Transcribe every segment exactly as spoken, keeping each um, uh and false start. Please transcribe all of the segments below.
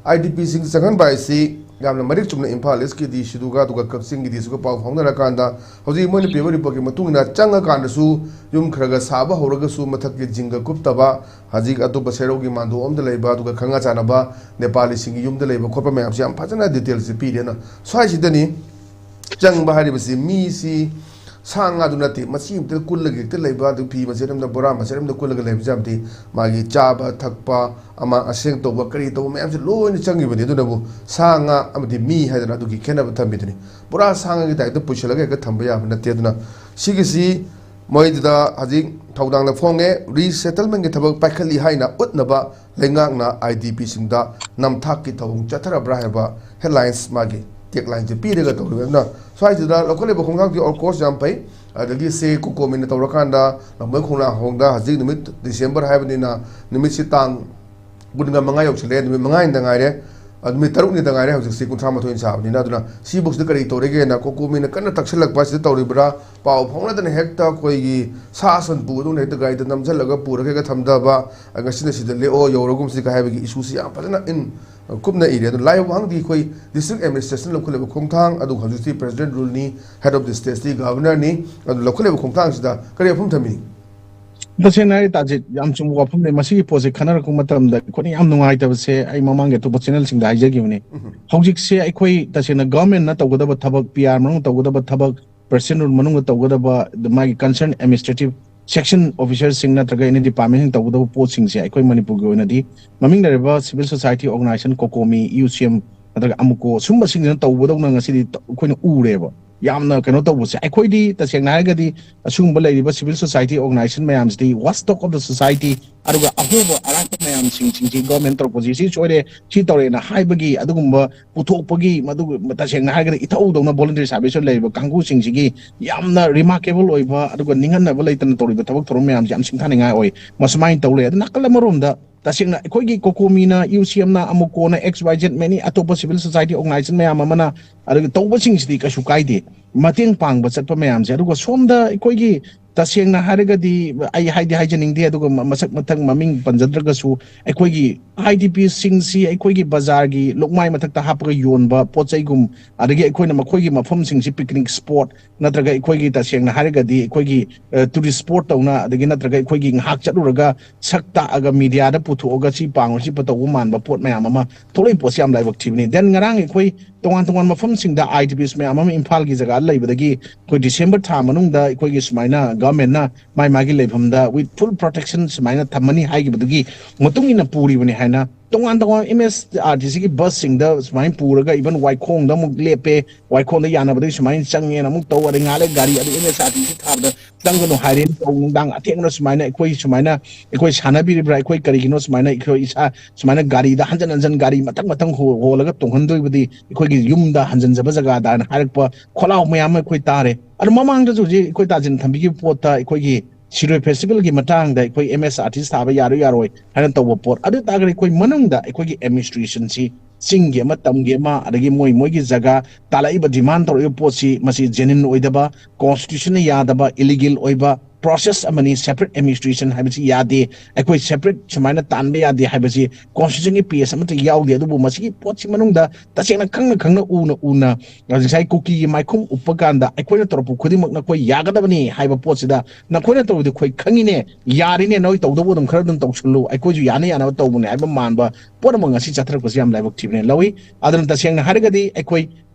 I D ꯄꯤꯁꯤꯡ ꯆꯪꯍꯟꯕ ꯍꯥꯏꯁꯤ ꯌꯥꯝꯅ ꯃꯔꯤꯛ ꯆꯨꯝꯅ ꯏꯝꯐꯥꯜ ꯏꯁꯀꯤ ꯗꯤ ꯁꯤꯗꯨꯒ ꯑꯗꯨꯒ ꯀꯛꯆꯤꯡꯒꯤ ꯗꯤ ꯁꯤꯒ ꯄꯥꯎ ꯐꯥꯎꯅꯔꯀꯥꯟꯗ, ꯍꯧꯖꯤꯛ ꯃꯣꯏꯅ ꯄꯤꯕ ꯔꯤꯄꯣꯔꯠꯀꯤ ꯃꯇꯨꯡ ꯏꯟꯅ, ꯆꯪꯉꯀꯥꯟꯗꯁꯨ ꯌꯨꯝ ꯈꯔ ꯈꯔ ꯁꯥꯕ ꯍꯧꯔꯒꯁꯨ ꯃꯊꯛꯀꯤ ꯖꯤꯡꯒ ꯀꯨꯞꯇꯕ, ꯍꯧꯖꯤꯛ ꯑꯇꯣꯞꯄ ꯁꯦꯔꯧꯒꯤ ꯃꯥꯟꯗꯣꯞ ꯑꯃꯗ ꯂꯩꯕ, ꯑꯗꯨꯒ ꯈꯪꯉꯥ ꯆꯥꯟꯅꯕ ꯅꯦꯄꯥꯂꯤꯁꯤꯡꯒꯤ ꯌꯨꯝꯗ ꯂꯩꯕ ꯈꯣꯠꯄ ꯃꯌꯥꯝꯁꯦ ꯌꯥꯝ ꯐꯖꯅ ꯗꯤꯇꯦꯜꯁꯦ ꯄꯤꯔꯦꯅ꯫ ꯁ꯭ꯋꯥꯏꯁꯤꯗꯅꯤ ꯆꯪꯕ ꯍꯥꯏꯔꯤꯕꯁꯤ, ꯃꯤꯁꯤ ꯁꯥ ꯉꯥꯗꯨ ꯅꯠꯇꯦ, ꯃꯆꯤ ꯑꯃꯇ ꯀꯨꯜꯂꯒ ꯍꯦꯛꯇ ꯂꯩꯕ, ꯑꯗꯨ ꯐꯤ ꯃꯆꯦꯠ ꯑꯃꯗ, ꯕꯣꯔꯥ ꯃꯆꯦꯠ ꯑꯃꯗ ꯀꯨꯜꯂꯒ ꯂꯩꯕꯁꯦ ꯌꯥꯝꯗꯤ, ꯃꯥꯒꯤ ꯆꯥꯕ ꯊꯛꯄ, ꯑꯃꯥꯡ ꯑꯁꯦꯡ ꯇꯧꯕ, ꯀꯔꯤ ꯇꯧꯕ ꯃꯌꯥꯝꯁꯦ ꯂꯣꯏꯅ ꯆꯪꯉꯤꯕꯅꯤ꯫ ꯑꯗꯨꯅꯕꯨ ꯁꯥ ꯉꯥ ꯑꯃꯗꯤ ꯃꯤ ꯍꯥꯏꯗꯅ ꯑꯗꯨꯒꯤ ꯈꯦꯠꯅꯕ ꯊꯝꯃꯤꯗꯨꯅꯤ꯫ ꯄꯨꯔꯥ ꯁꯥ ꯉꯥꯒꯤ ꯇꯥꯏꯞꯇ ꯄꯨꯁꯤꯜꯂꯒ ꯍꯦꯛꯇ ꯊꯝꯕ ꯌꯥꯕ ꯅꯠꯇꯦ꯫ ꯑꯗꯨꯅ ꯁꯤꯒꯤꯁꯤ ꯃꯣꯏꯗꯨꯗ ꯍꯧꯖꯤꯛ ꯊꯧꯗꯥꯡꯗ ꯐꯣꯡꯉꯦ, ꯔꯤꯁꯦꯇꯜꯃꯦꯟꯒꯤ ꯊꯕꯛ ꯄꯥꯏꯈꯠꯂꯤ ꯍꯥꯏꯅ ꯎꯠꯅꯕ ꯂꯩꯉꯥꯛꯅ ꯑꯥꯏ ꯗꯤ ꯄꯤꯁꯤꯡꯗ ꯅꯝꯊꯥꯛꯀꯤ ꯊꯧꯑꯣꯡ ꯆꯠꯊꯔꯕ꯭ꯔꯥ ꯍꯥꯏꯕ ꯍꯦꯗꯂꯥꯏꯟꯁ, ꯃꯥꯒꯤ ꯇꯦꯒꯂꯥꯏꯟꯁꯦ ꯄꯤꯔꯒ ꯇꯧꯔꯤꯕ꯫ ꯑꯗꯨꯅ ꯁ꯭ꯋꯥꯏꯁꯤꯗ ꯂꯧꯈꯠꯂꯤꯕ ꯈꯣꯡꯊꯥꯡꯗꯤ of course ꯌꯥꯝ ꯐꯩ꯫ ꯑꯗꯒꯤ ꯁꯦ ꯀꯣꯀꯣꯃꯤꯅ ꯇꯧꯔꯀꯥꯟꯗ ꯂꯝꯕꯣꯏ ꯈꯣꯡꯅꯥꯡ ꯍꯣꯡꯗ ꯍꯧꯖꯤꯛ ꯅꯨꯃꯤꯠ ꯗꯤꯁꯦꯝꯕꯔ ꯍꯥꯏꯕꯅꯤꯅ ꯅꯨꯃꯤꯠꯁꯤ ꯇꯥꯡ ꯀꯨꯟꯒ ꯃꯉꯥ ꯌꯧꯁꯤꯜꯂꯦ, ꯅꯨꯃꯤꯠ ꯃꯉꯥꯅꯤꯗ ꯉꯥꯏꯔꯦ, ꯑ, ꯅꯨꯃꯤꯠ ꯇꯔꯨꯛꯅꯤꯗ ꯉꯥꯏꯔꯦ ꯍꯧꯖꯤꯛꯁꯤ ꯀꯨꯟꯊ꯭ꯔꯥ ꯃꯥꯊꯣꯏ ꯁꯥꯕꯅꯤꯅ꯫ ꯑꯗꯨꯅ ꯁꯤꯕꯨꯛꯁꯤꯗ ꯀꯔꯤ ꯇꯧꯔꯤꯒꯦꯅ ꯀꯣꯀꯣꯃꯤꯅ ꯀꯟꯅ ꯇꯛꯁꯤꯜꯂꯛꯄ ꯑꯁꯤꯗ ꯇꯧꯔꯤꯕ꯭ꯔꯥ? ꯄꯥꯎ ꯐꯥꯎꯅꯗꯅ ꯍꯦꯛꯇ ꯑꯩꯈꯣꯏꯒꯤ ꯁꯥ ꯁꯟ ꯄꯨꯕꯗꯧꯅ ꯍꯦꯛꯇ ꯒꯥꯔꯤꯗ ꯅꯝꯁꯤꯜꯂꯒ ꯄꯨꯔꯒ ꯍꯦꯛꯇ ꯊꯝꯊꯕ, ꯑ, ꯉꯁꯤꯅ ꯁꯤꯗ ꯂꯦꯛꯑꯣ, ꯌꯧꯔꯒꯨꯝꯁꯤ ꯀꯥꯏ ꯍꯥꯏꯕꯒꯤ ꯏꯁꯨꯁꯤ ꯌꯥꯝ ꯐꯖꯅ ꯏꯟ ꯀꯨꯞꯅ ꯏꯔꯦ꯫ ꯑꯗꯨ ꯂꯥꯏꯍꯧ ꯍꯪꯗꯤ ꯑꯩꯈꯣꯏ ꯗꯤꯁꯇ꯭ꯔꯤꯛ ꯑꯦꯗꯃꯤꯅꯤꯁꯇ꯭ꯔꯦꯁꯟ ꯂꯧꯈꯠꯂꯤꯕ ꯈꯣꯡꯊꯥꯡ, ꯑꯗꯨꯒ ꯍꯧꯖꯤꯛꯇꯤ ꯄ꯭ꯔꯦꯁꯤꯗꯦꯟ ꯔꯨꯜꯅꯤ, ꯍꯦꯗ ꯑꯣꯐ ꯗꯤ ꯁ꯭ꯇꯦꯠꯁꯇꯤ ꯒꯚꯔꯅꯔꯅꯤ, ꯑꯗꯨ ꯂꯧꯈꯠꯂꯤꯕ ꯈꯣꯡꯊꯥꯡꯁꯤꯗ ꯀꯔꯤ ꯋꯥꯐꯝ ꯊꯝꯕꯤꯅꯤꯡꯏ? ꯇꯁꯦꯡꯅ ꯍꯥꯏꯔꯗꯤ, ꯇꯥꯖꯤꯠ, ꯌꯥꯝ ꯆꯨꯝꯕ ꯋꯥꯐꯝꯅꯤ꯫ ꯃꯁꯤꯒꯤ ꯄꯣꯠꯁꯦ ꯈꯟꯅꯔꯛꯄ ꯃꯇꯝꯗ ꯑꯩꯈꯣꯏꯅ ꯌꯥꯝ ꯅꯨꯡꯉꯥꯏꯇꯕꯁꯦ, ꯑꯩ ꯃꯃꯥꯡꯒꯤ ꯑꯇꯣꯞꯄ ꯆꯦꯅꯦꯜꯁꯤꯡꯗ ꯍꯥꯏꯖꯈꯤꯕꯅꯤ꯫ ꯎꯝ꯫ ꯍꯧꯖꯤꯛꯁꯦ ꯑꯩꯈꯣꯏ ꯇꯁꯦꯡꯅ ꯒꯚꯔꯟꯃꯦꯟꯠꯅ ꯇꯧꯒꯗꯕ ꯊꯕꯛ, ꯄꯤ ꯑꯥꯔ ꯃꯅꯨꯡꯗ ꯇꯧꯒꯗꯕ ꯊꯕꯛ, ꯄ꯭ꯔꯦꯁꯤꯗꯦꯟꯠ ꯔꯨꯜ ꯃꯅꯨꯡꯗ ꯇꯧꯒꯗꯕ, ꯃꯥꯒꯤ ꯀꯟꯁꯔꯟ ꯑꯦꯗꯃꯤꯅꯤꯁꯇ꯭ꯔꯦꯇꯤꯚ ꯁꯦꯛꯁꯟ ꯑꯣꯐꯤꯁꯔꯁꯤꯡ ꯅꯠꯇ꯭ꯔꯒ ꯑꯦꯅꯤ ꯗꯤꯄꯥꯔꯠꯃꯦꯟꯠꯁꯤꯡ ꯇꯧꯒꯗꯕ ꯄꯣꯠꯁꯤꯡꯁꯦ ꯑꯩꯈꯣꯏ ꯃꯅꯤꯄꯨꯔꯒꯤ ꯑꯣꯏꯅꯗꯤ ꯃꯃꯤꯡ ꯂꯩꯔꯕ ꯁꯤꯚꯤꯜ ꯁꯣꯁꯥꯏꯇꯤ ꯑꯣꯔꯒꯅꯥꯏꯖꯦꯁꯟ, ꯀꯣꯀꯣꯃꯤ, ꯌꯨ ꯁꯤ ꯑꯦꯝ ꯅꯠꯇ꯭ꯔꯒ ꯑꯃꯨꯀꯣ, ꯁꯨꯝꯕꯁꯤꯡꯁꯤꯅ ꯇꯧꯕꯗꯧꯅ ꯉꯁꯤꯗꯤ ꯇ-, ꯑꯩꯈꯣꯏꯅ ꯎꯔꯦꯕ꯫ ꯌꯥꯝꯅ ꯀꯩꯅꯣ ꯇꯧꯕꯁꯦ, ꯑꯩꯈꯣꯏꯗꯤ ꯇꯁꯦꯡꯅ ꯍꯥꯏꯔꯒꯗꯤ ꯑꯁꯤꯒꯨꯝꯕ ꯂꯩꯔꯤꯕ ꯁꯤꯚꯤꯜ ꯁꯣꯁꯥꯏꯇꯤ ꯑꯣꯔꯒꯅꯥꯏꯖꯦꯁꯟ ꯃꯌꯥꯝꯁꯤꯗꯤ watchdog of the society, ꯑꯗꯨꯒ ꯑꯍꯣꯕ ꯑꯔꯥꯛꯄ ꯃꯌꯥꯝꯁꯤꯡꯁꯤꯡꯁꯤ ꯒꯣꯔꯃꯦꯟ ꯇꯧꯔꯛꯄꯁꯤ ꯁꯤ ꯁꯣꯏꯔꯦ, ꯁꯤ ꯇꯧꯔꯦꯅ ꯍꯥꯏꯕꯒꯤ, ꯑꯗꯨꯒꯨꯝꯕ ꯄꯨꯊꯣꯛꯄꯒꯤ, ꯃꯗꯨ ꯇꯁꯦꯡꯅ ꯍꯥꯏꯔꯒꯗꯤ ꯏꯊꯧꯗꯧꯅ ꯚꯣꯂꯨꯟꯇꯔꯤ ꯁꯥꯔꯚꯤꯁꯇ ꯂꯩꯔꯤꯕ ꯀꯥꯡꯕꯨꯁꯤꯡꯁꯤꯒꯤ ꯌꯥꯝꯅ ꯔꯤꯃꯥꯔꯀꯦꯕꯜ ꯑꯣꯏꯕ, ꯑꯗꯨꯒ ꯅꯤꯡꯍꯟꯅꯕ ꯂꯩꯇꯅ ꯇꯧꯔꯤꯕ ꯊꯕꯛ ꯊꯧꯔꯝ ꯃꯌꯥꯝꯁꯤ ꯌꯥꯝ ꯁꯤꯡꯊꯥꯅꯤꯡꯉꯥꯏ ꯑꯣꯏ꯫ ꯃꯁꯨꯃꯥꯏꯅ ꯇꯧ ꯂꯩ꯫ ꯑꯗꯨ ꯅꯥꯀꯜ ꯑꯃꯔꯣꯝꯗ ꯇꯁꯦꯡꯅ ꯑꯩꯈꯣꯏꯒꯤ ꯀꯣꯀꯣꯃꯤꯅ, ꯌꯨ ꯁꯤ ꯑꯦꯝꯅ, ꯑꯃꯨꯀꯣꯅ, X Y Z, many ꯑꯇꯣꯞꯄ ꯁꯤꯚꯤꯜ ꯁꯣꯁꯥꯏꯇꯤ ꯑꯣꯔꯒꯅꯥꯏꯖꯦꯁꯟ ꯃꯌꯥꯝ ꯑꯃꯅ, ꯑꯗꯨꯒ ꯇꯧꯕꯁꯤꯡꯁꯤꯗꯤ ꯀꯩꯁꯨ ꯀꯥꯏꯗꯦ, ꯃꯇꯦꯡ ꯄꯥꯡꯕ ꯆꯠꯄ ꯃꯌꯥꯝꯁꯦ꯫ ꯑꯗꯨꯒ ꯁꯣꯝꯗ ꯑꯩꯈꯣꯏꯒꯤ ꯇꯁꯦꯡꯅ ꯍꯥꯏꯔꯒꯗꯤ ꯑꯩ ꯍꯥꯏꯗꯤ ꯍꯥꯏꯖꯅꯤꯡꯗꯦ, ꯑꯗꯨꯒ ꯃ- ꯃꯁꯛ ꯃꯊꯪ ꯃꯃꯤꯡ ꯄꯟꯖꯗ꯭ꯔꯒꯁꯨ, ꯑꯩꯈꯣꯏꯒꯤ IDPꯁꯤꯡꯁꯤ ꯑꯩꯈꯣꯏꯒꯤ ꯕꯖꯥꯔꯒꯤ ꯂꯨꯛꯃꯥꯏ ꯃꯊꯛꯇ ꯍꯥꯞꯄꯒ ꯌꯣꯟꯕ ꯄꯣꯠ ꯆꯩꯒꯨꯝ, ꯑꯗꯒꯤ ꯑꯩꯈꯣꯏꯅ ꯃꯈꯣꯏꯒꯤ ꯃꯐꯝꯁꯤꯡꯁꯤ picnic spot ꯅꯠꯇ꯭ꯔꯒ ꯑꯩꯈꯣꯏꯒꯤ, ꯇꯁꯦꯡꯅ ꯍꯥꯏꯔꯒꯗꯤ, ꯑꯩꯈꯣꯏꯒꯤ tourist spot ꯇꯧꯅ, ꯑꯗꯒꯤ ꯅꯠꯇ꯭ꯔꯒ ꯑꯩꯈꯣꯏꯒꯤ ꯉꯥꯏꯍꯥꯛ ꯆꯠꯂꯨꯔꯒ ꯁꯛ ꯇꯥꯛꯑꯒ ꯃꯤꯗꯤꯌꯥꯗ ꯄꯨꯊꯣꯛꯑꯒ ꯁꯤ ꯄꯥꯡꯉꯨ ꯁꯤ ꯇꯧꯕ ꯃꯥꯟꯕ ꯄꯣꯠ ꯃꯌꯥꯝ ꯑꯃ ꯊꯣꯛꯂꯛꯏ ꯄꯣꯠꯁꯤ ꯌꯥꯝ ꯂꯥꯏꯕꯛ ꯊꯤꯕꯅꯤ꯫ Then ꯉꯔꯥꯡ ꯑꯩꯈꯣꯏ ꯇꯣꯉꯥꯟ ꯇꯣꯉꯥꯟꯕ ꯃꯐꯝꯁꯤꯡꯗ IDPs ꯃꯌꯥꯝ ꯑꯃ ꯏꯝꯐꯥꯜꯒꯤ ꯖꯒꯥꯗ ꯂꯩꯕꯗꯒꯤ ꯑꯩꯈꯣꯏ ꯗꯤꯁꯦꯝꯕꯔ ꯊꯥ ꯃꯅꯨꯡꯗ ꯑꯩꯈꯣꯏꯒꯤ ꯁꯨꯃꯥꯏꯅ ꯒꯚꯔꯟꯃꯦꯟꯠꯅ ꯃꯥꯏ ꯃꯥꯒꯤ ꯂꯩꯐꯝꯗ with full protection ꯁꯨꯃꯥꯏꯅ ꯊꯝꯃꯅꯤ ꯍꯥꯏꯈꯤꯕꯗꯨꯒꯤ ꯃꯇꯨꯡ ꯏꯟꯅ ꯄꯨꯔꯤꯕꯅꯤ ꯍꯥꯏꯅ ꯇꯣꯉꯥꯟ ꯇꯣꯉꯥꯟꯕ MSRTCꯒꯤ ꯕꯁꯁꯤꯡꯗ ꯁꯨꯃꯥꯏꯅ ꯄꯨꯔꯒ even ꯋꯥꯏꯈꯣꯡꯗ ꯑꯃꯨꯛ ꯂꯦꯞꯄꯦ, ꯋꯥꯏꯈꯣꯡꯗ ꯌꯥꯅꯕꯗꯒꯤ ꯁꯨꯃꯥꯏꯅ ꯆꯪꯉꯦꯅ ꯑꯃꯨꯛ ꯇꯧ, ꯑꯗꯩ ꯉꯥꯏꯍꯥꯛ ꯂꯩ ꯒꯥꯔꯤ ꯑꯗꯨ MSRTC ꯊꯥꯕꯗ ꯆꯪꯒꯅꯨ ꯍꯥꯏꯔꯦ꯫ ꯅꯨꯡꯗꯥꯡ ꯑꯊꯦꯡꯕꯗ ꯁꯨꯃꯥꯏꯅ ꯑꯩꯈꯣꯏ ꯁꯨꯃꯥꯏꯅ ꯑꯩꯈꯣꯏ ꯁꯥꯟꯅꯕꯤꯔꯤꯕ꯭ꯔꯥ, ꯑꯩꯈꯣꯏ ꯀꯔꯤꯒꯤꯅꯣ ꯁꯨꯃꯥꯏꯅ ꯑꯩꯈꯣꯏ ꯏꯁꯥ ꯁꯨꯃꯥꯏꯅ ꯒꯥꯔꯤꯗ ꯍꯟꯖꯟ ꯍꯟꯖꯟ ꯒꯥꯔꯤ ꯃꯊꯪ ꯃꯊꯪ ꯍꯣ- ꯍꯣꯜꯂꯒ ꯇꯣꯡꯍꯟꯗꯣꯏꯕꯗꯤ ꯑꯩꯈꯣꯏꯒꯤ ꯌꯨꯝꯗ ꯍꯟꯖꯟꯖꯕ ꯖꯒꯥꯗ ꯍꯥꯏꯅ ꯍꯥꯏꯔꯛꯄ ꯈꯣꯜꯂꯥꯎ ꯃꯌꯥꯝ ꯑꯃ ꯑꯩꯈꯣꯏ ꯇꯥꯔꯦ꯫ ꯑꯗꯨ ꯃꯃꯥꯡꯗꯁꯨ ꯍꯧꯖꯤꯛ ꯑꯩꯈꯣꯏ ꯇꯥꯖꯤꯟ ꯊꯝꯕꯤꯈꯤꯕ ꯄꯣꯠꯇ ꯑꯩꯈꯣꯏꯒꯤ ꯁꯤꯔꯣꯏ ꯐꯦꯁꯇꯤꯚꯦꯜꯒꯤ ꯃꯇꯥꯡꯗ ꯑꯩꯈꯣꯏ MSRTC ꯊꯥꯕ ꯌꯥꯔꯣꯏ ꯌꯥꯔꯣꯏ ꯍꯥꯏꯅ ꯇꯧꯕ ꯄꯣꯠ ꯑꯗꯨ ꯇꯥꯔꯒꯗꯤ ꯑꯩꯈꯣꯏ ꯃꯅꯨꯡꯗ ꯑꯩꯈꯣꯏꯒꯤ ꯑꯦꯗꯃꯤꯅꯤꯁꯇ꯭ꯔꯦꯁꯟꯁꯤ ꯆꯤꯡꯒꯤ ꯑꯃ ꯇꯝꯒꯤ ꯑꯃ ꯑꯗꯒꯤ ꯃꯣꯏ ꯃꯣꯏꯒꯤ ꯖꯒꯥ ꯇꯥꯜꯂꯛꯏꯕ ꯗꯤꯃꯥꯟ ꯇꯧꯔꯛꯏꯕ ꯄꯣꯠꯁꯤ ꯃꯁꯤ ꯖꯦꯅ꯭ꯌꯨꯟ ꯑꯣꯏꯗꯕ, ꯀꯣꯟꯁꯇꯤꯇ꯭ꯌꯨꯁꯟꯅ ꯌꯥꯗꯕ, ꯏꯂꯤꯒꯦꯜ ꯑꯣꯏꯕ ꯄ꯭ꯔꯣꯁꯦꯁ ꯑꯃꯅꯤ꯫ ꯁꯦꯄꯔꯦꯠ ꯑꯦꯗꯃꯤꯅꯤꯁꯇ꯭ꯔꯦꯁꯟ ꯍꯥꯏꯕꯁꯤ ꯌꯥꯗꯦ, ꯑꯩꯈꯣꯏ ꯁꯦꯄꯔꯦꯠ ꯁꯨꯃꯥꯏꯅ ꯇꯥꯟꯕ ꯌꯥꯗꯦ ꯍꯥꯏꯕꯁꯤ ꯀꯣꯟꯁꯇꯤꯇ꯭ꯌꯨꯁꯟꯒꯤ ꯄꯦꯖ ꯑꯃꯠꯇ ꯌꯥꯎꯗꯦ꯫ ꯑꯗꯨꯕꯨ ꯃꯁꯤꯒꯤ ꯄꯣꯠꯁꯤ ꯃꯅꯨꯡꯗ ꯇꯁꯦꯡꯅ ꯈꯪꯅ ꯈꯪꯅ ꯎꯅ ꯎꯅ ꯉꯁꯥꯏ ꯀꯨꯀꯤꯒꯤ ꯃꯥꯏꯈꯨꯝ ꯎꯞꯄ ꯀꯥꯟꯗ ꯑꯩꯈꯣꯏꯅ ꯇꯧꯔꯛꯄ ꯈꯨꯗꯤꯡꯃꯛ ꯅꯈꯣꯏ ꯌꯥꯒꯗꯕꯅꯤ ꯍꯥꯏꯕ ꯄꯣꯠꯁꯤꯗ ꯅꯈꯣꯏꯅ ꯇꯧꯔꯤꯗꯨ ꯑꯩꯈꯣꯏ ꯈꯪꯉꯤꯅꯦ, ꯌꯥꯔꯤꯅꯦ, ꯅꯣꯏ ꯇꯧꯗꯧꯕ ꯑꯗꯨꯝ ꯈꯔ ꯑꯗꯨꯝ ꯇꯧꯁꯜꯂꯨ, ꯑꯩꯈꯣꯏꯁꯨ ꯌꯥꯅ ꯌꯥꯅꯕ ꯇꯧꯕꯅꯦ ꯍꯥꯏꯕ ꯃꯥꯟꯕ ꯄꯣꯠ ꯑꯃ ꯉꯁꯤ ꯆꯠꯊꯔꯛꯄꯁꯤ ꯌꯥꯝ ꯂꯥꯏꯕꯛ ꯊꯤꯕꯅꯦ ꯂꯧꯏ꯫ ꯑꯗꯨꯅ ꯇꯁꯦꯡꯅ ꯍꯥꯏꯔꯒꯗꯤ ꯑꯩꯈꯣꯏ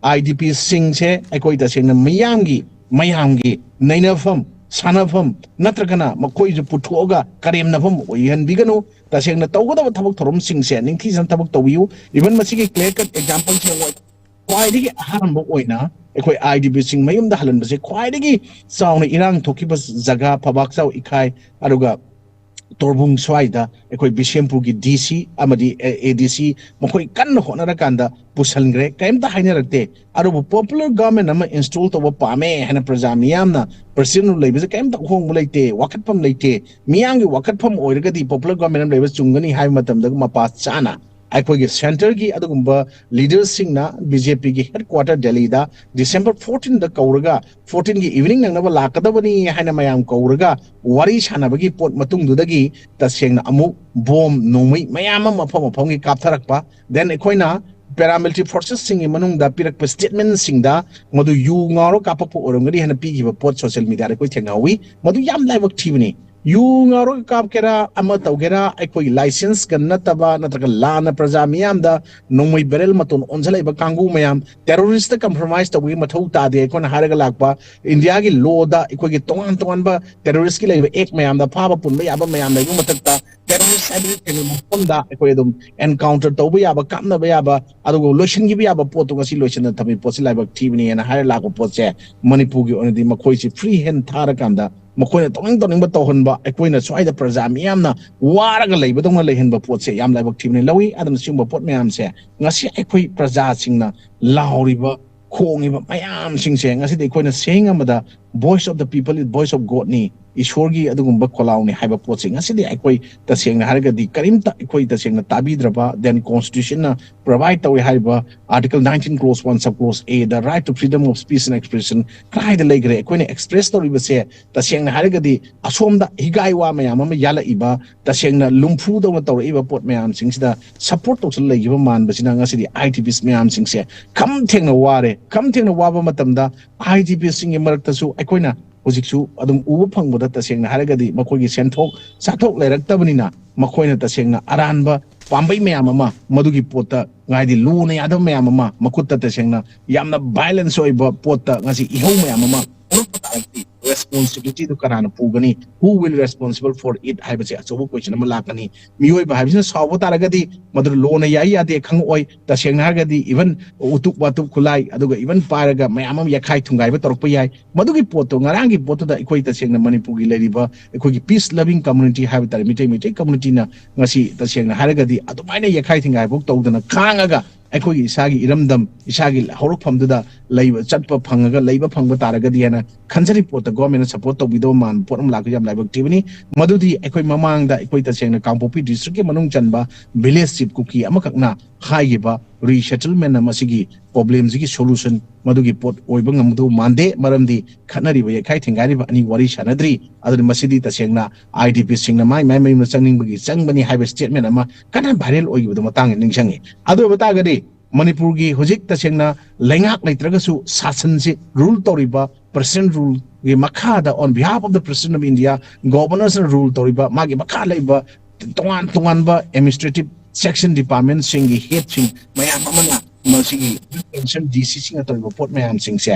IDPꯁꯤꯡꯁꯦ ꯑꯩꯈꯣꯏ ꯇꯁꯦꯡꯅ ꯃꯤꯌꯥꯝꯒꯤ ꯃꯌꯥꯝꯒꯤ ꯅꯩꯅꯐꯝ, ꯁꯥꯟꯅꯐꯝ ꯅꯠꯇ꯭ꯔꯒꯅ ꯃꯈꯣꯏꯁꯨ ꯄꯨꯊꯣꯛꯑꯒ ꯀꯔꯦꯝꯅꯐꯝ ꯑꯣꯏꯍꯟꯕꯤꯒꯅꯨ꯫ ꯇꯁꯦꯡꯅ ꯇꯧꯒꯗꯕ ꯊꯕꯛ ꯊꯧꯔꯝꯁꯤꯡꯁꯦ ꯅꯤꯡꯊꯤꯖꯅ ꯊꯕꯛ ꯇꯧꯕꯤꯌꯨ꯫ Even ꯃꯁꯤꯒꯤ clear cut example ꯁꯦ ꯈ꯭ꯋꯥꯏꯗꯒꯤ ꯑꯍꯥꯟꯕ ꯑꯣꯏꯅ ꯑꯩꯈꯣꯏ IDPꯁꯤꯡ ꯃꯌꯨꯝꯗ ꯍꯜꯍꯟꯕꯁꯦ ꯈ꯭ꯋꯥꯏꯗꯒꯤ ꯆꯥꯎꯅ ꯏꯔꯥꯡ ꯊꯣꯛꯈꯤꯕ ꯖꯒꯥ ꯐꯕꯥꯛꯆꯥꯎ ꯏꯈꯥꯏ, ꯑꯗꯨꯒ ꯇꯣꯔꯕꯨꯡ ꯁ꯭ꯋꯥꯏꯗ ꯑꯩꯈꯣꯏ ꯕꯤꯁꯦꯝꯄꯨꯔꯒꯤ DC ꯑꯃꯗꯤ ADC ꯃꯈꯣꯏ ꯀꯟꯅ ꯍꯣꯠꯅꯔꯀꯥꯟꯗ ꯄꯨꯁꯟꯈ꯭ꯔꯦ, ꯀꯔꯤꯝꯇ ꯍꯥꯏꯅꯔꯛꯇꯦ꯫ ꯑꯗꯨꯕꯨ popular government ꯑꯃ install ꯇꯧꯕ ꯄꯥꯝꯃꯦ ꯍꯥꯏꯅ ꯄ꯭ꯔꯖꯥ ꯃꯤꯌꯥꯝꯅ president ꯂꯩꯕꯁꯦ ꯀꯔꯤꯝꯇ ꯑꯍꯣꯡꯕ ꯂꯩꯇꯦ, ꯋꯥꯀꯠꯐꯝ ꯂꯩꯇꯦ꯫ ꯃꯤꯌꯥꯝꯒꯤ ꯋꯥꯀꯠꯐꯝ ꯑꯣꯏꯔꯒꯗꯤ popular government ꯑꯃ ꯂꯩꯕ ꯆꯨꯝꯒꯅꯤ ꯍꯥꯏꯕ ꯃꯇꯝꯗ ꯃꯄꯥ ꯆꯥꯅ ꯑꯩꯈꯣꯏꯒꯤ ꯁꯦꯟꯇꯔꯒꯤ ꯑꯗꯨꯒꯨꯝꯕ ꯂꯤꯗꯔꯁꯤꯡꯅ ꯕꯤ ꯖꯦ ꯄꯤꯒꯤ ꯍꯦꯗ ꯀ꯭ꯋꯥꯇꯔ ꯗꯦꯜꯂꯤꯗ ꯗꯤꯁꯦꯝꯕꯔ ꯐꯣꯔꯇꯤꯟꯗ ꯀꯧꯔꯒ, ꯐꯣꯔꯇꯤꯟꯒꯤ ꯏꯚꯤꯅꯤꯡ ꯅꯪꯅꯕ ꯂꯥꯛꯀꯗꯕꯅꯤ ꯍꯥꯏꯅ ꯃꯌꯥꯝ ꯀꯧꯔꯒ ꯋꯥꯔꯤ ꯁꯥꯟꯅꯕꯒꯤ ꯄꯣꯠ ꯃꯇꯨꯡꯗꯨꯗꯒꯤ ꯇꯁꯦꯡꯅ ꯑꯃꯨꯛ ꯕꯣꯝ ꯅꯣꯡꯃꯩ ꯃꯌꯥꯝ ꯑꯃ ꯃꯐꯝ ꯃꯐꯝꯒꯤ ꯀꯥꯞꯊꯔꯛꯄ꯫ Then ꯑꯩꯈꯣꯏꯅ ꯄꯦꯔꯥꯃꯤꯂꯤꯇꯔꯤ ꯐꯣꯔꯁꯦꯁꯁꯤꯡꯒꯤ ꯃꯅꯨꯡꯗ ꯄꯤꯔꯛꯄ ꯁ꯭ꯇꯦꯠꯃꯦꯟꯁꯤꯡꯗ ꯃꯗꯨ ꯌꯨ ꯉꯥꯎꯔ ꯀꯥꯞꯄꯛꯄ ꯑꯣꯏꯔꯝꯒꯅꯤ ꯍꯥꯏꯅ ꯄꯤꯈꯤꯕ ꯄꯣꯠ ꯁꯣꯁꯤꯌꯦꯜ ꯃꯤꯗꯤꯌꯥꯗ ꯑꯩꯈꯣꯏ ꯊꯦꯡꯅꯍꯧꯋꯤ꯫ ꯃꯗꯨ ꯌꯥꯝ ꯂꯥꯏꯕꯛ ꯊꯤꯕꯅꯤ꯫ ꯌꯨ ꯉꯥꯎꯔꯒ ꯀꯥꯞꯀꯦꯔꯥ, ꯑꯃ ꯇꯧꯒꯦꯔꯥ, ꯑꯩꯈꯣꯏꯒꯤ ꯂꯥꯏꯁꯦꯟꯁꯀ ꯅꯠꯇꯕ ꯅꯠꯇ꯭ꯔꯒ ꯂꯥꯟꯅ ꯄ꯭ꯔꯖꯥ ꯃꯤꯌꯥꯝꯗ ꯅꯣꯡꯃꯩ ꯕꯦꯔꯦꯜ ꯃꯇꯣꯟ ꯑꯣꯟꯁꯤꯜꯂꯛꯏꯕ ꯀꯥꯡꯕꯨ ꯃꯌꯥꯝ, ꯇꯦꯔꯣꯔꯤꯁꯇ ꯀꯝꯄ꯭ꯔꯣꯃꯥꯏꯁ ꯇꯧꯕꯒꯤ ꯃꯊꯧ ꯇꯥꯗꯦ ꯑꯩꯈꯣꯏꯅ ꯍꯥꯏꯔꯒ ꯂꯥꯛꯄ꯫ ꯏꯟꯗꯤꯌꯥꯒꯤ ꯂꯣꯗ ꯑꯩꯈꯣꯏꯒꯤ ꯇꯣꯉꯥꯟ ꯇꯣꯉꯥꯟꯕ ꯇꯦꯔꯣꯔꯤꯁꯀꯤ ꯂꯩꯔꯤꯕ ꯑꯦꯛ ꯃꯌꯥꯝꯗ ꯐꯥꯕ ꯄꯨꯟꯕ ꯌꯥꯕ ꯃꯌꯥꯝ ꯂꯩꯕ ꯃꯊꯛꯇ, ꯇꯦꯔꯣꯔꯤꯁ ꯍꯥꯏꯕꯁꯤ ꯊꯦꯡꯅꯕ ꯃꯐꯝꯗ ꯑꯩꯈꯣꯏ ꯑꯗꯨꯝ ꯑꯦꯟꯀꯥꯎꯟꯇꯔ ꯇꯧꯕ ꯌꯥꯕ, ꯀꯥꯞꯅꯕ ꯌꯥꯕ, ꯑꯗꯨꯒ ꯂꯣꯏꯁꯤꯟꯈꯤꯕ ꯌꯥꯕ ꯄꯣꯠꯇꯨ ꯉꯁꯤ ꯂꯣꯏꯁꯤꯟꯅ ꯊꯝꯃꯤ ꯄꯣꯠꯁꯤ ꯂꯥꯏꯕꯛ ꯊꯤꯕꯅꯦꯅ ꯍꯥꯏꯔ ꯂꯥꯛꯄ ꯄꯣꯠꯁꯦ, ꯃꯅꯤꯄꯨꯔꯒꯤ ꯑꯣꯏꯅꯗꯤ ꯃꯈꯣꯏꯁꯤ ꯐ꯭ꯔꯤ ꯍꯦꯟ ꯊꯥꯔꯀꯥꯟꯗ ꯃꯈꯣꯏꯅ ꯇꯧꯅꯤꯡ ꯇꯧꯅꯤꯡꯕ ꯇꯧꯍꯟꯕ, ꯑꯩꯈꯣꯏꯅ ꯁ꯭ꯋꯥꯏꯗ ꯄ꯭ꯔꯖꯥ ꯃꯤꯌꯥꯝꯅ ꯋꯥꯔꯒ ꯂꯩꯕꯗꯧꯅ ꯂꯩꯍꯟꯕ ꯄꯣꯠꯁꯦ ꯌꯥꯝ ꯂꯥꯏꯕꯛ ꯊꯤꯕꯅꯤ꯫ ꯂꯧꯏ꯫ ꯑꯗꯨꯅ ꯁꯤꯒꯨꯝꯕ ꯄꯣꯠ ꯃꯌꯥꯝꯁꯦ ꯉꯁꯤ ꯑꯩꯈꯣꯏ ꯄ꯭ꯔꯖꯥꯁꯤꯡꯅ ꯂꯥꯎꯔꯤꯕ, ꯈꯣꯡꯉꯤꯕ ꯃꯌꯥꯝꯁꯤꯡꯁꯦ ꯉꯁꯤꯗꯤ ꯑꯩꯈꯣꯏꯅ ꯁꯦꯡ ꯑꯃꯗ voice of the people is voice of Godꯅꯤ꯫ ꯏꯁꯣꯔꯒꯤ ꯑꯗꯨꯒꯨꯝꯕ ꯈꯣꯜꯂꯥꯎꯅꯤ ꯍꯥꯏꯕ ꯄꯣꯠꯁꯦ ꯉꯁꯤꯗꯤ ꯑꯩꯈꯣꯏ ꯇꯁꯦꯡꯅ ꯍꯥꯏꯔꯒꯗꯤ ꯀꯔꯤꯝꯇ ꯑꯩꯈꯣꯏ ꯇꯁꯦꯡꯅ ꯇꯥꯕꯤꯗ꯭ꯔꯕ, then Constitutionꯅ provide ꯇꯧꯏ ꯍꯥꯏꯔꯤꯕ Article nineteen clause one sub clause Aꯗ right to freedom of speech and expression ꯀꯗꯥꯏꯗ ꯂꯩꯈ꯭ꯔꯦ? ꯑꯩꯈꯣꯏꯅ ꯑꯦꯛꯁꯄ꯭ꯔꯦꯁ ꯇꯧꯔꯤꯕꯁꯦ ꯇꯁꯦꯡꯅ ꯍꯥꯏꯔꯒꯗꯤ ꯑꯁꯣꯝꯗ ꯍꯤꯒꯥꯏ ꯋꯥ ꯃꯌꯥꯝ ꯑꯃ ꯌꯥꯜꯂꯛꯏꯕ, ꯇꯁꯦꯡꯅ ꯂꯨꯝꯐꯨꯗꯧꯅ ꯇꯧꯔꯛꯏꯕ ꯄꯣꯠ ꯃꯌꯥꯝꯁꯤꯡꯁꯤꯗ ꯁꯞꯄꯣꯔꯠ ꯇꯧꯁꯜꯂ ꯂꯩꯈꯤꯕ ꯃꯥꯟꯕꯁꯤꯅ ꯉꯁꯤꯗꯤ ꯑꯥꯏ ꯗꯤ ꯄꯤꯁ ꯃꯌꯥꯝꯁꯤꯡꯁꯦ ꯈꯝ ꯊꯦꯡꯅ ꯋꯥꯔꯦ꯫ ꯈꯝ ꯊꯦꯡꯅ ꯋꯥꯕ ꯃꯇꯝꯗ ꯑꯥꯏ ꯗꯤ ꯄꯤꯁꯁꯤꯡꯒꯤ ꯃꯔꯛꯇꯁꯨ ꯑꯩꯈꯣꯏꯅ ꯍꯧꯖꯤꯛꯁꯨ ꯑꯗꯨꯝ ꯎꯕ ꯐꯪꯕꯗ, ꯇꯁꯦꯡꯅ ꯍꯥꯏꯔꯒꯗꯤ ꯃꯈꯣꯏꯒꯤ ꯁꯦꯟꯊꯣꯛ ꯆꯥꯊꯣꯛ ꯂꯩꯔꯛꯇꯕꯅꯤꯅ ꯃꯈꯣꯏꯅ ꯇꯁꯦꯡꯅ ꯑꯔꯥꯟꯕ ꯄꯥꯝꯕꯩ ꯃꯌꯥꯝ ꯑꯃ, ꯃꯗꯨꯒꯤ ꯄꯣꯠꯇ ꯉꯥꯏꯗꯤ ꯂꯨꯅ ꯌꯥꯗꯕ ꯃꯌꯥꯝ ꯑꯃ, ꯃꯈꯨꯠꯇ ꯇꯁꯦꯡꯅ ꯌꯥꯝꯅ ꯚꯥꯏꯂꯦꯟꯁ ꯑꯣꯏꯕ ꯄꯣꯠꯇ ꯉꯁꯤ ꯏꯍꯧ ꯃꯌꯥꯝ ꯑꯃ ꯊꯣꯛꯂꯛꯄ ꯇꯥꯔꯒꯗꯤ ꯔꯦꯁꯄꯣꯟꯁꯤꯕꯤꯂꯤꯇꯤꯗꯨ ꯀꯅꯥꯅ ꯄꯨꯒꯅꯤ? Who will responsible for it ꯍꯥꯏꯕꯁꯦ ꯑꯆꯧꯕ ꯀꯣꯏꯁꯟ ꯑꯃ ꯂꯥꯛꯀꯅꯤ꯫ ꯃꯤꯑꯣꯏꯕ ꯍꯥꯏꯕꯁꯤꯅ ꯁꯥꯎꯕ ꯇꯥꯔꯒꯗꯤ ꯃꯗꯨ ꯂꯣꯅ ꯌꯥꯏ ꯌꯥꯗꯦ ꯈꯪꯉꯛꯑꯣꯏ꯫ ꯇꯁꯦꯡꯅ ꯍꯥꯏꯔꯒꯗꯤ ꯏꯚꯟ ꯎꯇꯨꯞ ꯋꯥꯇꯨꯞ ꯈꯨꯠꯂꯥꯏ, ꯑꯗꯨꯒ ꯏꯚꯟ ꯄꯥꯏꯔꯒ ꯃꯌꯥꯝ ꯑꯃ ꯌꯥꯈꯥꯏ ꯊꯨꯡꯒꯥꯏꯕ ꯇꯧꯔꯛꯄ ꯌꯥꯏ꯫ ꯃꯗꯨꯒꯤ ꯄꯣꯠꯇꯣ ꯉꯔꯥꯡꯒꯤ ꯄꯣꯠꯇꯨꯗ ꯑꯩꯈꯣꯏ ꯇꯁꯦꯡꯅ ꯃꯅꯤꯄꯨꯔꯒꯤ ꯂꯩꯔꯤꯕ ꯑꯩꯈꯣꯏꯒꯤ peace loving community ꯍꯥꯏꯕ ꯇꯥꯔꯦ, ꯃꯤꯇꯩ ꯃꯩꯇꯩ ꯀꯝꯃꯨꯅꯤꯇꯤꯅ ꯉꯁꯤ ꯇꯁꯦꯡꯅ ꯍꯥꯏꯔꯒꯗꯤ ꯑꯗꯨꯃꯥꯏꯅ ꯌꯥꯈꯥꯏ ꯊꯤꯡꯒꯥꯏꯐꯥꯎ ꯇꯧꯗꯅ ꯈꯥꯡꯉꯒ ꯑꯩꯈꯣꯏꯒꯤ ꯏꯁꯥꯒꯤ ꯏꯔꯝꯗꯝ, ꯏꯁꯥꯒꯤ ꯍꯧꯔꯛꯐꯝꯗꯨꯗ ꯂꯩꯕ, ꯆꯠꯄ ꯐꯪꯉꯒ ꯂꯩꯕ ꯐꯪꯕ ꯇꯥꯔꯒꯗꯤ ꯍꯥꯏꯅ ꯈꯟꯖꯔꯤ꯫ ꯄꯣꯠꯇ ꯒꯣꯔꯃꯦꯟꯅ ꯁꯄꯣꯔꯠ ꯇꯧꯕꯤꯗꯕ ꯃꯥꯟꯕ ꯄꯣꯠ ꯑꯃ ꯂꯥꯛꯄ ꯌꯥꯝ ꯂꯥꯏꯕꯛ ꯊꯤꯕꯅꯤ꯫ ꯃꯗꯨꯗꯤ ꯑꯩꯈꯣꯏ ꯃꯃꯥꯡꯗ ꯑꯩꯈꯣꯏ ꯇꯁꯦꯡꯅ ꯀꯥꯡꯄꯣꯛꯄꯤ ꯗꯤꯁꯇ꯭ꯔꯤꯛꯀꯤ ꯃꯅꯨꯡ ꯆꯟꯕ ꯚꯤꯂꯦꯖ ꯆꯤꯐ ꯀꯨꯀꯤ ꯑꯃꯈꯛꯅ ꯍꯥꯏꯈꯤꯕ ꯔꯤꯁꯦꯇꯜꯃꯦꯟ ꯑꯃ ꯁꯤꯒꯤ ꯄ꯭ꯔꯣꯕ꯭ꯂꯦꯝꯁꯤꯒꯤ ꯁꯣꯂꯨꯁꯟ ꯃꯗꯨꯒꯤ ꯄꯣꯠ ꯑꯣꯏꯕ ꯉꯝꯒꯗꯧ ꯃꯥꯟꯗꯦ꯫ ꯃꯔꯝꯗꯤ ꯈꯠꯅꯔꯤꯕ, ꯌꯩꯈꯥꯏ ꯊꯤꯡꯒꯥꯏꯔꯤꯕ ꯑꯅꯤ ꯋꯥꯔꯤ ꯁꯥꯟꯅꯗ꯭ꯔꯤ꯫ ꯑꯗꯨꯅ ꯃꯁꯤꯗꯤ ꯇꯁꯦꯡꯅ ꯑꯥꯏ ꯗꯤ ꯄꯤꯁꯤꯡꯅ ꯃꯥꯏ ꯃꯥꯏ ꯃꯌꯨꯝꯗ ꯆꯪꯅꯤꯡꯕꯒꯤ ꯆꯪꯕꯅꯤ ꯍꯥꯏꯕ ꯁ꯭ꯇꯦꯠꯃꯦꯟ ꯑꯃ ꯀꯟꯅ ꯚꯥꯏꯔꯦꯜ ꯑꯣꯏꯈꯤꯕꯗꯣ ꯃꯇꯥꯡꯗ ꯅꯤꯡꯁꯤꯡꯉꯤ꯫ ꯑꯗꯨ ꯑꯣꯏꯕ ꯇꯥꯔꯒꯗꯤ ꯃꯅꯤꯄꯨꯔꯒꯤ ꯍꯧꯖꯤꯛ ꯇꯁꯦꯡꯅ ꯂꯩꯉꯥꯛ ꯂꯩꯇ꯭ꯔꯒꯁꯨ ꯁꯥꯁꯟꯁꯤ ꯔꯨꯜ ꯇꯧꯔꯤꯕ president ruleꯒꯤ ꯃꯈꯥꯗ, on behalf of the President of India, governorꯁꯅ ꯔꯨꯜ ꯇꯧꯔꯤꯕ ꯃꯥꯒꯤ ꯃꯈꯥ ꯂꯩꯕ ꯇꯣꯉꯥꯟ ꯇꯣꯉꯥꯟꯕ administrative section departmentꯁꯤꯡꯒꯤ ꯍꯦꯗꯁꯤꯡ ꯃꯌꯥꯝ ꯑꯃꯅ ꯃꯁꯤꯒꯤ ꯗꯤ ꯁꯤꯁꯤꯡꯅ ꯇꯧꯔꯤꯕ ꯄꯣꯠ ꯃꯌꯥꯝꯁꯤꯡꯁꯦ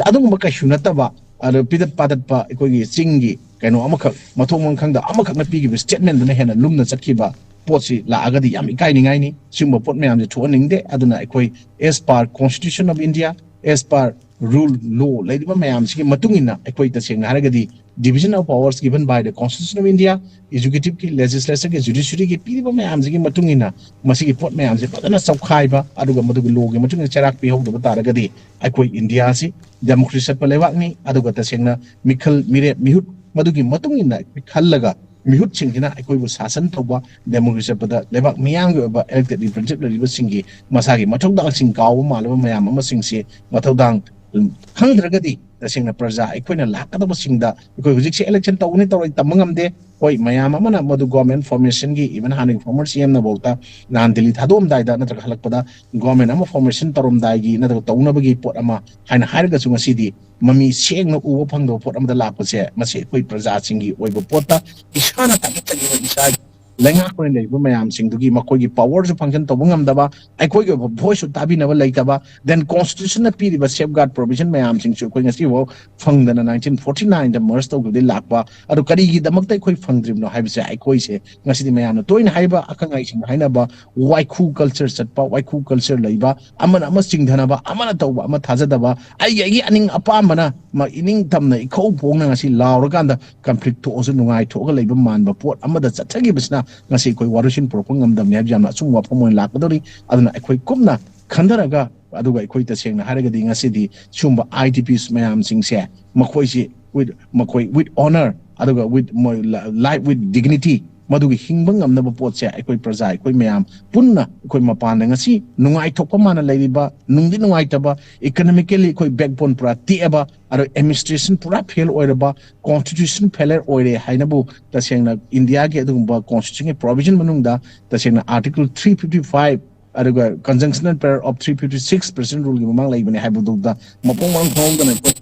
ꯑꯗꯨꯒꯨꯝꯕ ꯀꯩꯁꯨ ꯅꯠꯇꯕ, ꯑꯗ ꯄꯤꯗꯠ ꯄꯥꯗꯠꯄ ꯑꯩꯈꯣꯏꯒꯤ ꯆꯤꯡꯒꯤ ꯀꯩꯅꯣ ꯑꯃꯈꯛ, ꯃꯊꯣꯡ ꯃꯔꯝ ꯈꯪꯗ ꯑꯃꯈꯛꯅ ꯄꯤꯈꯤꯕ ꯁ꯭ꯇꯦꯠꯃꯦꯟꯗꯨꯅ ꯍꯦꯟꯅ ꯂꯨꯝꯅ ꯆꯠꯈꯤꯕ ꯄꯣꯠꯁꯤ ꯂꯥꯛꯑꯒꯗꯤ ꯌꯥꯝ ꯏꯀꯥꯏꯅꯤꯡꯉꯥꯏꯅꯤ꯫ ꯁꯤꯒꯨꯝꯕ ꯄꯣꯠ ꯃꯌꯥꯝꯁꯦ ꯊꯣꯛꯍꯟꯅꯤꯡꯗꯦ꯫ ꯑꯗꯨꯅ ꯑꯩꯈꯣꯏ, as per Constitution of India, as per rule, law ꯂꯩꯔꯤꯕ ꯃꯌꯥꯝꯁꯤꯒꯤ ꯃꯇꯨꯡ ꯏꯟꯅ ꯑꯩꯈꯣꯏ ꯇꯁꯦꯡꯅ ꯍꯥꯏꯔꯒꯗꯤ division of powers given by the Constitution of India, executiveꯀꯤ, legislatureꯒꯤ, judiciaryꯒꯤ ꯄꯤꯔꯤꯕ ꯃꯌꯥꯝꯁꯤꯒꯤ ꯃꯇꯨꯡ ꯏꯟꯅ ꯃꯁꯤꯒꯤ ꯄꯣꯠ ꯃꯌꯥꯝꯁꯦ ꯐꯖꯅ ꯆꯧꯈꯥꯏꯕ, ꯑꯗꯨꯒ ꯃꯗꯨꯒꯤ lawꯒꯤ ꯃꯇꯨꯡ ꯏꯟꯅ ꯆꯩꯔꯥꯛ ꯄꯤꯍꯧꯗꯕ ꯇꯥꯔꯒꯗꯤ ꯑꯩꯈꯣꯏ ꯏꯟꯗꯤꯌꯥꯁꯤ democracy ꯆꯠꯄ ꯂꯩꯕꯥꯛꯅꯤ꯫ ꯑꯗꯨꯒ ꯇꯁꯦꯡꯅ ꯃꯤꯈꯜ, ꯃꯤꯔꯦꯞ, ꯃꯤꯍꯨꯠ ꯃꯗꯨꯒꯤ ꯃꯇꯨꯡ ꯏꯟꯅ ꯈꯜꯂꯒ ꯃꯤꯍꯨꯠꯁꯤꯡꯁꯤꯅ ꯑꯩꯈꯣꯏꯕꯨ ꯁꯥꯁꯟ ꯇꯧꯕ, democracy ꯆꯠꯄꯗ ꯂꯩꯕꯥꯛ ꯃꯤꯌꯥꯝꯒꯤ ꯑꯣꯏꯕ elected representative ꯂꯩꯔꯤꯕꯁꯤꯡꯒꯤ ꯃꯁꯥꯒꯤ ꯃꯊꯧꯗꯥꯡꯁꯤꯡ ꯀꯥꯎꯕ ꯃꯥꯜꯂꯕ ꯃꯌꯥꯝ ꯑꯃꯁꯤꯡꯁꯦ ꯃꯊꯧꯗꯥꯡ ꯈꯪꯗ꯭ꯔꯒꯗꯤ ꯇꯁꯦꯡꯅ ꯄ꯭ꯔꯖꯥ ꯑꯩꯈꯣꯏꯅ ꯂꯥꯛꯀꯗꯕꯁꯤꯡꯗ, ꯑꯩꯈꯣꯏ ꯍꯧꯖꯤꯛꯁꯦ election ꯇꯧꯒꯅꯤ ꯇꯧꯔꯣꯏ ꯇꯝꯕ ꯉꯝꯗꯦ꯫ ꯍꯣꯏ, ꯃꯌꯥꯝ ꯑꯃꯅ ꯃꯗꯨ government formationꯒꯤ, even ꯍꯥꯟꯅꯒꯤ former C M ꯅꯐꯥꯎꯗ ꯅꯍꯥꯟ ꯗꯤꯜꯂꯤ ꯊꯥꯗꯣꯛꯑꯝꯗꯥꯏꯗ ꯅꯠꯇ꯭ꯔꯒ ꯍꯜꯂꯛꯄꯗ government ꯑꯃ formation ꯇꯧꯔꯝꯗꯥꯏꯒꯤ ꯅꯠꯇ꯭ꯔꯒ ꯇꯧꯅꯕꯒꯤ ꯄꯣꯠ ꯑꯃ ꯍꯥꯏꯅ ꯍꯥꯏꯔꯒꯁꯨ ꯉꯁꯤꯗꯤ ꯃꯃꯤ ꯁꯦꯡꯅ ꯎꯕ ꯐꯪꯗꯕ ꯄꯣꯠ ꯑꯃꯗ ꯂꯥꯛꯄꯁꯦ, ꯃꯁꯤ ꯑꯩꯈꯣꯏ ꯄ꯭ꯔꯖꯥꯁꯤꯡꯒꯤ ꯑꯣꯏꯕ ꯄꯣꯠꯇ ꯏꯁꯥꯅ ꯇꯥꯈꯠꯆꯈꯤꯕ ꯏꯁꯥꯒꯤ ꯂꯩꯉꯥꯛꯄꯅ ꯂꯩꯔꯤꯕ ꯃꯌꯥꯝꯁꯤꯡꯗꯨꯒꯤ ꯃꯈꯣꯏꯒꯤ powerꯁꯨ function ꯇꯧꯕ ꯉꯝꯗꯕ, ꯑꯩꯈꯣꯏꯒꯤ ꯑꯣꯏꯕ voiceꯁꯨ ꯇꯥꯕꯤꯅꯕ ꯂꯩꯇꯕ, then constitutionꯅ ꯄꯤꯔꯤꯕ safeguard provision ꯃꯌꯥꯝꯁꯤꯡꯁꯨ ꯑꯩꯈꯣꯏ ꯉꯁꯤꯐꯥꯎ ꯐꯪꯗꯅ nineteen forty nineꯗ merge ꯇꯧꯈꯤꯕꯗꯒꯤ ꯂꯥꯛꯄ, ꯑꯗꯣ ꯀꯔꯤꯒꯤꯗꯃꯛꯇ ꯑꯩꯈꯣꯏ ꯐꯪꯗ꯭ꯔꯤꯕꯅꯣ ꯍꯥꯏꯕꯁꯦ ꯑꯩꯈꯣꯏꯁꯦ ꯉꯁꯤꯗꯤ ꯃꯌꯥꯝꯅ ꯇꯣꯏꯅ ꯍꯥꯏꯕ, ꯑꯈꯪ ꯑꯍꯩꯁꯤꯡꯅ ꯍꯥꯏꯅꯕ ꯋꯥꯏꯈꯨ culture ꯆꯠꯄ, ꯋꯥꯏꯈꯨ culture ꯂꯩꯕ, ꯑꯃꯅ ꯑꯃ ꯆꯤꯡꯊꯅꯕ, ꯑꯃꯅ ꯇꯧꯕ, ꯑꯃ ꯊꯥꯖꯗꯕ, ꯑꯩꯒꯤ ꯑꯩꯒꯤ ꯑꯅꯤꯡ ꯑꯄꯥꯝꯕꯅ ꯃ-, ꯏꯅꯤꯡ ꯇꯝꯅ ꯏꯈꯧ ꯐꯣꯡꯅ ꯉꯁꯤ ꯂꯥꯎꯔꯀꯥꯟꯗ conflict ꯊꯣꯛꯑꯁꯨ ꯅꯨꯡꯉꯥꯏꯊꯣꯛꯑꯒ ꯂꯩꯕ ꯃꯥꯟꯕ ꯄꯣꯠ ꯑꯃꯗ ꯆꯠꯆꯈꯤꯕꯁꯤꯅ ꯉꯁꯤ ꯑꯩꯈꯣꯏ ꯋꯥꯔꯣꯏꯁꯤꯟ ꯄꯨꯔꯛꯄ ꯉꯝꯗꯕꯅꯤ ꯍꯥꯏꯕꯁꯤ ꯌꯥꯝꯅ ꯑꯆꯨꯝꯕ ꯋꯥꯐꯝ ꯑꯣꯏꯅ ꯂꯥꯛꯀꯗꯧꯔꯤ꯫ ꯑꯗꯨꯅ ꯑꯩꯈꯣꯏ ꯀꯨꯞꯅ ꯈꯟꯊꯔꯒ, ꯑꯗꯨꯒ ꯑꯩꯈꯣꯏ ꯇꯁꯦꯡꯅ ꯍꯥꯏꯔꯒꯗꯤ ꯉꯁꯤꯗꯤ ꯁꯤꯒꯨꯝꯕ I D Ps ꯃꯌꯥꯝꯁꯤꯡꯁꯦ, ꯃꯈꯣꯏꯁꯤ with, ꯃꯈꯣꯏ with honor, ꯑꯗꯨꯒ with, ꯃꯣꯏ, life with dignity, ꯃꯗꯨꯒꯤ ꯍꯤꯡꯕ ꯉꯝꯅꯕ ꯄꯣꯠꯁꯦ ꯑꯩꯈꯣꯏ ꯄ꯭ꯔꯖꯥ, ꯑꯩꯈꯣꯏ ꯃꯌꯥꯝ ꯄꯨꯟꯅ ꯑꯩꯈꯣꯏ ꯃꯄꯥꯟꯗ ꯉꯁꯤ ꯅꯨꯡꯉꯥꯏꯊꯣꯛꯄ ꯃꯥꯅ ꯂꯩꯔꯤꯕ, ꯅꯨꯡꯗꯤ ꯅꯨꯡꯉꯥꯏꯇꯕ, economically ꯑꯩꯈꯣꯏ backbone ꯄꯨꯔꯥ ꯇꯦꯛꯑꯕ, ꯑꯗꯣ administration ꯄꯨꯔꯥ fail ꯑꯣꯏꯔꯕ, constitution failure ꯑꯣꯏꯔꯦ ꯍꯥꯏꯅꯕꯨ ꯇꯁꯦꯡꯅ ꯏꯟꯗꯤꯌꯥꯒꯤ ꯑꯗꯨꯒꯨꯝꯕ constitution ꯒꯤ provision ꯃꯅꯨꯡꯗ ꯇꯁꯦꯡꯅ article three fifty five, ꯑꯗꯨꯒ conjunctional prayer of three fifty six President Rule ꯒꯤ ꯃꯃꯥꯡ ꯂꯩꯕꯅꯦ ꯍꯥꯏꯕꯗꯨꯗ ꯃꯄꯨꯡ ꯃꯔꯩ ꯈꯪꯍꯧꯗꯅ ꯑꯩꯈꯣꯏ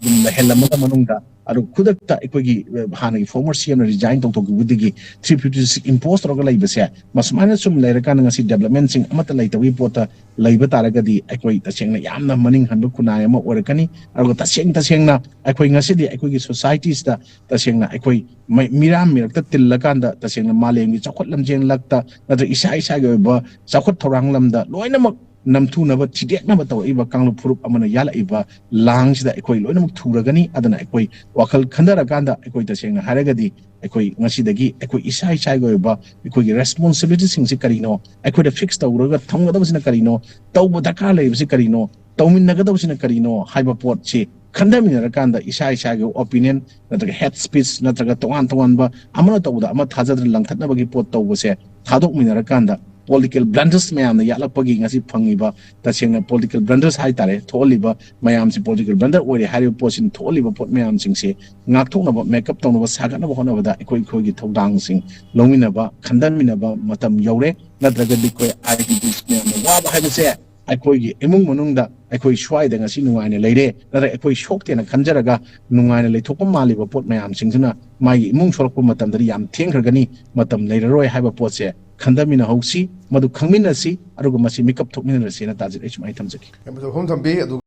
ꯑꯗꯨꯝ ꯂꯩꯍꯜꯂꯝꯃꯒ ꯃꯅꯨꯡꯗ, ꯑꯗꯨ ꯈꯨꯗꯛꯇ ꯑꯩꯈꯣꯏꯒꯤ, ꯑ, ꯍꯥꯟꯅꯒꯤ former C M ꯅ resign ꯇꯧꯊꯣꯛꯈꯤꯕꯗꯒꯤ three fifty six impose ꯇꯧꯔꯒ ꯂꯩꯕꯁꯦ, ꯃꯁꯨꯃꯥꯏꯅ ꯁꯨꯝ ꯂꯩꯔꯀꯥꯟꯗ ꯉꯁꯤ development ꯁꯤꯡ ꯑꯃꯠꯇ ꯂꯩꯇꯕꯒꯤ ꯄꯣꯠꯇ ꯂꯩꯕ ꯇꯥꯔꯒꯗꯤ ꯑꯩꯈꯣꯏ ꯇꯁꯦꯡꯅ ꯌꯥꯝꯅ ꯃꯅꯤꯡ ꯍꯟꯕ ꯈꯨꯟꯅꯥꯏ ꯑꯃ ꯑꯣꯏꯔꯛꯀꯅꯤ꯫ ꯑꯗꯨꯒ ꯇꯁꯦꯡ ꯇꯁꯦꯡꯅ ꯑꯩꯈꯣꯏ ꯉꯁꯤꯗꯤ ꯑꯩꯈꯣꯏꯒꯤ societies ꯇ ꯇꯁꯦꯡꯅ ꯑꯩꯈꯣꯏ ꯃꯩ-, ꯃꯤꯔꯥꯝ ꯃꯤꯔꯛꯇ ꯇꯤꯜꯂꯀꯥꯟꯗ ꯇꯁꯦꯡꯅ ꯃꯥꯂꯦꯝꯒꯤ ꯆꯥꯎꯈꯠ ꯂꯝꯖꯦꯟ ꯂꯛꯇ ꯅꯠꯇ꯭ꯔꯒ ꯏꯁꯥ ꯏꯁꯥꯒꯤ ꯑꯣꯏꯕ ꯆꯥꯎꯈꯠ ꯊꯧꯔꯥꯡ ꯂꯝꯗ ꯂꯣꯏꯅꯃꯛ ꯅꯝꯊꯨꯅꯕ ꯊꯤꯗꯦꯛꯅꯕ ꯇꯧꯔꯛꯏꯕ ꯀꯥꯡꯂꯨꯞ ꯐꯨꯔꯨꯞ ꯑꯃꯅ ꯌꯥꯜꯂꯛꯏꯕ ꯂꯥꯡꯁꯤꯗ ꯑꯩꯈꯣꯏ ꯂꯣꯏꯅꯃꯛ ꯊꯨꯔꯒꯅꯤ꯫ ꯑꯗꯨꯅ ꯑꯩꯈꯣꯏ ꯋꯥꯈꯜ ꯈꯟꯊꯔꯀꯥꯟꯗ ꯑꯩꯈꯣꯏ ꯇꯁꯦꯡꯅ ꯍꯥꯏꯔꯒꯗꯤ ꯑꯩꯈꯣꯏ ꯉꯁꯤꯗꯒꯤ ꯑꯩꯈꯣꯏ ꯏꯁꯥ ꯏꯁꯥꯒꯤ ꯑꯣꯏꯕ ꯑꯩꯈꯣꯏꯒꯤ responsibility ꯁꯤꯡꯁꯤ ꯀꯔꯤꯅꯣ, ꯑꯩꯈꯣꯏꯗ fix ꯇꯧꯔꯒ ꯊꯝꯒꯗꯕꯁꯤꯅ ꯀꯔꯤꯅꯣ, ꯇꯧꯕ ꯗꯔꯀꯥꯔ ꯂꯩꯔꯤꯕꯁꯤ ꯀꯔꯤꯅꯣ, ꯇꯧꯃꯤꯟꯅꯒꯗꯕꯁꯤꯅ ꯀꯔꯤꯅꯣ ꯍꯥꯏꯕ ꯄꯣꯠꯁꯤ ꯈꯟꯊꯃꯤꯟꯅꯔꯀꯥꯟꯗ ꯏꯁꯥ ꯏꯁꯥꯒꯤ opinion ꯅꯠꯇ꯭ꯔꯒ hate speech ꯅꯠꯇ꯭ꯔꯒ ꯇꯣꯉꯥꯟ ꯇꯣꯉꯥꯟꯕ ꯑꯃꯅ ꯇꯧꯕꯗ ꯑꯃ ꯊꯥꯖꯗꯅ ꯂꯪꯊꯠꯅꯕꯒꯤ ꯄꯣꯠ ꯇꯧꯕꯁꯦ ꯊꯥꯗꯣꯛꯃꯤꯟꯅꯔꯀꯥꯟꯗ political blunders ꯃꯌꯥꯝꯅ ꯌꯥꯠꯂꯛꯄꯒꯤ ꯉꯁꯤ ꯐꯪꯉꯤꯕ ꯇꯁꯦꯡꯅ political blunders ꯍꯥꯏꯇꯥꯔꯦ, ꯊꯣꯛꯍꯜꯂꯤꯕ ꯃꯌꯥꯝꯁꯤ political blunder ꯑꯣꯏꯔꯦ ꯍꯥꯏꯔꯤꯕ ꯄꯣꯠꯁꯤꯅ ꯊꯣꯛꯍꯜꯂꯤꯕ ꯄꯣꯠ ꯃꯌꯥꯝꯁꯤꯡꯁꯦ ꯉꯥꯛꯊꯣꯛꯅꯕ, make up ꯇꯧꯅꯕ, ꯁꯥꯒꯠꯅꯕ ꯍꯣꯠꯅꯕꯗ ꯑꯩꯈꯣꯏ ꯑꯩꯈꯣꯏꯒꯤ ꯊꯧꯗꯥꯡꯁꯤꯡ ꯂꯧꯃꯤꯟꯅꯕ, ꯈꯟꯊꯃꯤꯟꯅꯕ ꯃꯇꯝ ꯌꯧꯔꯦ꯫ ꯅꯠꯇ꯭ꯔꯒꯗꯤ ꯑꯩꯈꯣꯏ I D Ps ꯃꯌꯥꯝꯅ ꯋꯥꯕ ꯍꯥꯏꯕꯁꯦ ꯑꯩꯈꯣꯏꯒꯤ ꯏꯃꯨꯡ ꯃꯅꯨꯡꯗ ꯑꯩꯈꯣꯏ ꯁ꯭ꯋꯥꯏꯗ ꯉꯁꯤ ꯅꯨꯡꯉꯥꯏꯅ ꯂꯩꯔꯦ, ꯅꯠꯇ꯭ꯔꯒ ꯑꯩꯈꯣꯏ ꯁꯣꯛꯇꯦꯅ ꯈꯟꯖꯔꯒ ꯅꯨꯡꯉꯥꯏꯅ ꯂꯩꯊꯣꯛꯄ ꯃꯥꯜꯂꯤꯕ ꯄꯣꯠ ꯃꯌꯥꯝꯁꯤꯡꯁꯤꯅ ꯃꯥꯒꯤ ꯏꯃꯨꯡ ꯁꯣꯛꯂꯛꯄ ꯃꯇꯝꯗꯗꯤ ꯌꯥꯝ ꯊꯦꯡꯈ꯭ꯔꯒꯅꯤ꯫ ꯃꯇꯝ ꯂꯩꯔꯔꯣꯏ ꯍꯥꯏꯕ ꯄꯣꯠꯁꯦ ꯈꯟꯊꯃꯤꯟꯅꯍꯧꯁꯤ, ꯃꯗꯨ ꯈꯪꯃꯤꯟꯅꯁꯤ, ꯑꯗꯨꯒ ꯃꯁꯤ ꯃꯤꯀꯞ ꯊꯣꯛꯃꯤꯟꯅꯔꯁꯦꯅ ꯇꯥꯖꯤꯠ ꯑꯩ ꯁꯨꯃꯥꯏꯅ ꯊꯝꯖꯒꯦ꯫ ꯌꯥꯝ ꯐꯖꯕ ꯋꯥꯐꯝ ꯊꯝꯕꯤ꯫ ꯑꯗꯨ